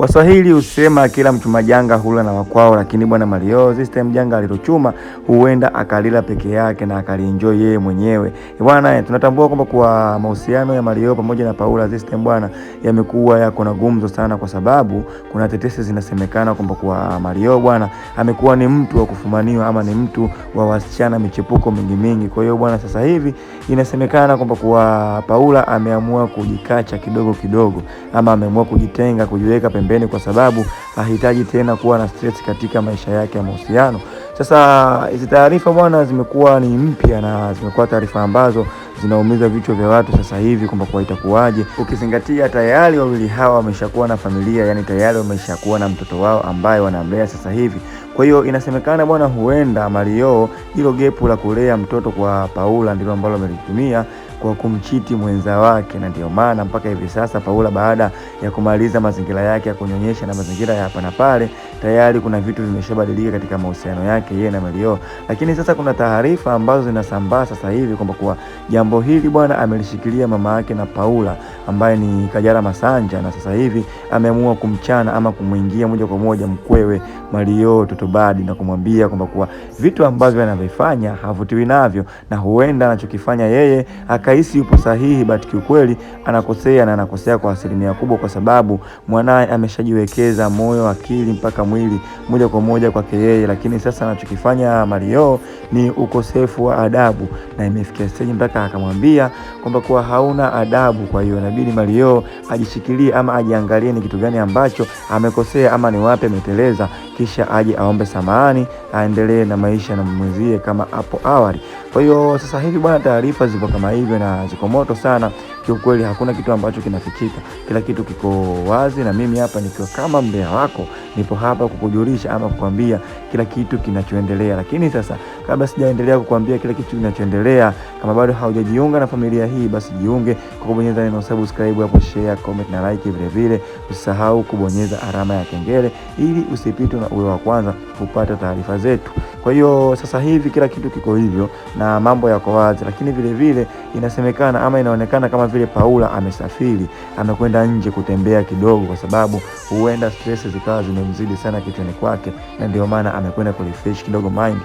Waswahili husema kila mchuma janga hula na wakwao, lakini bwana Marioo this time janga alilochuma huenda akalila peke yake na akalienjoy yeye mwenyewe. Bwana, tunatambua kwamba kwa mahusiano ya Marioo pamoja na Paula this time bwana yamekuwa yako na gumzo sana, kwa sababu kuna tetesi zinasemekana kwamba kwa Marioo bwana amekuwa ni mtu wa kufumaniwa ama ni mtu wa wasichana michepuko mingi mingi. Kwa hiyo bwana, sasa hivi inasemekana kwamba kwa Paula ameamua kujikacha kidogo kidogo, ama ameamua kujitenga, kujiweka pembeni, kwa sababu hahitaji tena kuwa na stress katika maisha yake ya mahusiano. Sasa hizi taarifa bwana zimekuwa ni mpya na zimekuwa taarifa ambazo zinaumiza vichwa vya watu sasa hivi kwamba kwa itakuwaje, ukizingatia tayari wawili hawa wameshakuwa na familia, yani tayari wameshakuwa na mtoto wao ambaye wanamlea sasa hivi. Kwa hiyo inasemekana bwana, huenda Marioo hilo gepu la kulea mtoto kwa Paula ndilo ambalo amelitumia kwa kumchiti mwenza wake, na ndio maana mpaka hivi sasa Paula baada ya kumaliza mazingira yake ya kunyonyesha na mazingira ya hapa na pale, tayari kuna vitu vimeshabadilika katika mahusiano yake yeye na Marioo. Lakini sasa kuna taarifa ambazo zinasambaa sasa hivi kwamba kwa jambo hili bwana amelishikilia mama yake na Paula ambaye ni Kajala Masanja, na sasa hivi ameamua kumchana ama kumuingia moja kwa moja mkwewe Marioo Totobadi na kumwambia kwamba kwa vitu ambavyo anavifanya havutiwi navyo, na huenda anachokifanya yeye akahisi yupo sahihi, but kiukweli anakosea, na anakosea kwa asilimia kubwa, kwa sababu mwanae ameshajiwekeza moyo, akili mpaka mwili moja kwa moja kwake yeye. Lakini sasa anachokifanya Marioo ni ukosefu wa adabu, na imefikia stage mpaka akamwambia kwamba kuwa hauna adabu. Kwa hiyo inabidi Marioo ajishikilie ama ajiangalie ni kitu gani ambacho amekosea ama ni wapi ameteleza, kisha aje aombe samahani, aendelee na maisha na mwenzie kama hapo awali. Kwa hiyo sasa hivi bwana, taarifa zipo kama hivyo na ziko moto sana kiukweli, hakuna kitu ambacho kinafichika, kila kitu kiko wazi, na mimi hapa nikiwa kama mbea wako nipo hapa kukujulisha ama kukwambia kila kitu kinachoendelea. Lakini sasa kabla sijaendelea kukwambia kila kitu kinachoendelea, kama bado haujajiunga na familia hii, basi jiunge kwa kubonyeza neno subscribe hapo, share, comment na like. Vile vile usisahau kubonyeza alama ya kengele ili usipitwe na uwe wa kwanza kupata taarifa zetu. Kwa hiyo sasa hivi kila kitu kiko hivyo na mambo yako wazi, lakini vile vile inasemekana ama inaonekana kama vile Paula amesafiri, amekwenda nje kutembea kidogo, kwa sababu huenda stress zikawa zimemzidi sana kichwani kwake, na ndio maana amekwenda kurefresh kidogo mind.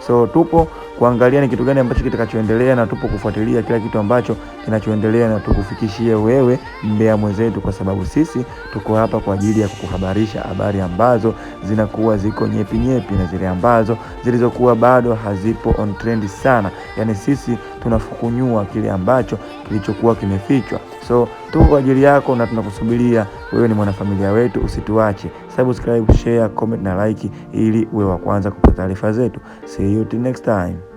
So tupo kuangalia ni kitu gani ambacho kitakachoendelea, na tupo kufuatilia kila kitu ambacho kinachoendelea na tukufikishie wewe mbea mwenzetu, kwa sababu sisi tuko hapa kwa ajili ya kukuhabarisha habari ambazo zinakuwa ziko nyepi nyepi na zile ambazo zilizokuwa bado hazipo on trend sana. Yani sisi tunafukunyua kile ambacho kilichokuwa kimefichwa. So tuko kwa ajili yako na tunakusubiria wewe, ni mwanafamilia wetu, usituache. Subscribe, share, comment na like ili uwe wa kwanza kupata taarifa zetu. See you till next time.